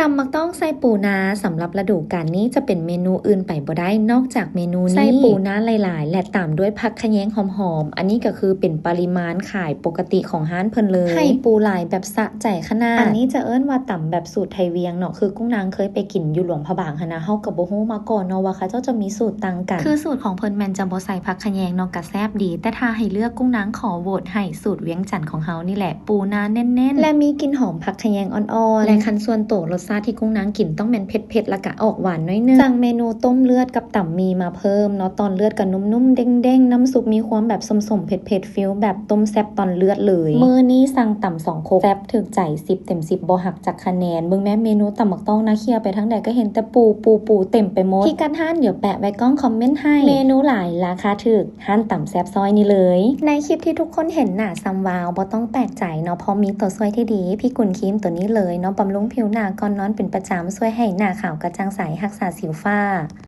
ຕຳໝາກຕ້ອງໃສ່ປູນາ ສຳລັບລະດູການນີ້ຈະເປັນເມນູອື່ນໄປບໍ່ໄດ້ນອກຈາກເມນູນີ້ ໃສ່ປູນາຫຼາຍໆ ແລະ ຕາມດ້ວຍຜັກຂະແຍງຫອມໆ ອັນນີ້ກໍຄືເປັນປະລິມານຂາຍປົກກະຕິຂອງຮ້ານເພິ່ນເລີຍ ໃຫ້ປູຫຼາຍແບບສະໃຈຂະໜາດ. ອັນນີ້ຈະເອີ້ນວ່າຕຳແບບສູດໄທວຽງເນາະ ຄືກຸ້ງນາງເຄີຍໄປກິນຢູ່ຫຼວງພະບາງຫັ້ນນະ ເຮົາກໍບໍ່ຮູ້ມາກ່ອນເນາະວ່າເຂົາເຈົ້າຈະມີສູດຕ່າງກັນ ຄືສູດຂອງເພິ່ນແມ່ນຈະບໍ່ໃສ່ຜັກຂະແຍງເນາະ ກະແຊບດີ ແຕ່ຖ້າໃຫ້ເລືອກ ກຸ້ງນາງຂໍໂຫວດໃຫ້ສູດວຽງຈັນຂອງເຮົານີ້ແຫຼະ ປູນາແໜ້ນໆ ແລະ ມີກິ່ນຫອມຜັກຂະແຍງອ່ອນໆ ແລະ ຄັນສ່ວນໂຕລົດຊາດທີ່ກຸ້ງນາງກິນຕ້ອງແມ່ນເຜັດໆ ແລ້ວກະອອກຫວານໜ້ອຍໜຶ່ງ. ສັ່ງເມນູຕົ້ມເລືອດກັບຕຳໝີ່ມາເພີ່ມເນາະ ຕອນເລືອດກະນຸ້ມໆ ເດ້ງໆ ນ້ຳຊຸບມີຄວາມແບບສົ້ມໆ ເຜັດໆ ຟີລແບບຕົ້ມແຊບຕອນເລືອດເລີຍ. ມື້ນີ້ສັ່ງຕຳສອງຄົກ ແຊບຖືກໃຈ ສິບເຕັມສິບ ບໍ່ຫັກຈັກຄະແນນ. ເບິ່ງແມ້ ເມນູຕຳໝາກຕ້ອງນາ ເຂົ້າໄປທາງໃດກໍເຫັນແຕ່ປູ ປູ ປູເຕັມໄປໝົດ. ພິກັດຮ້ານດຽວແປະໄວ້ກ່ອງຄອມເມັນໃຫ້. ເມນູຫຼາຍ ລາຄາຖືກ ຮ້ານຕຳແຊບຊອຍນີ້ເລີຍ. ໃນຄລິບທີ່ທຸກຄົນເຫັນໜ້າຊຳວາວ ບໍ່ຕ້ອງແປກໃຈເນາະ ເພາະມີຕົວຊ່ວຍທີ່ດີ ພີກຸນຄຣີມຕົວນີ້ເລີຍເນາະ ບຳລຸງຜິວໜາກ່ອນນອນເປັນປະຈຳ ຊ່ວຍໃຫ້ໜ້າຂາວກະຈ່າງໃສ ຮັກສາສິວຟ້າ.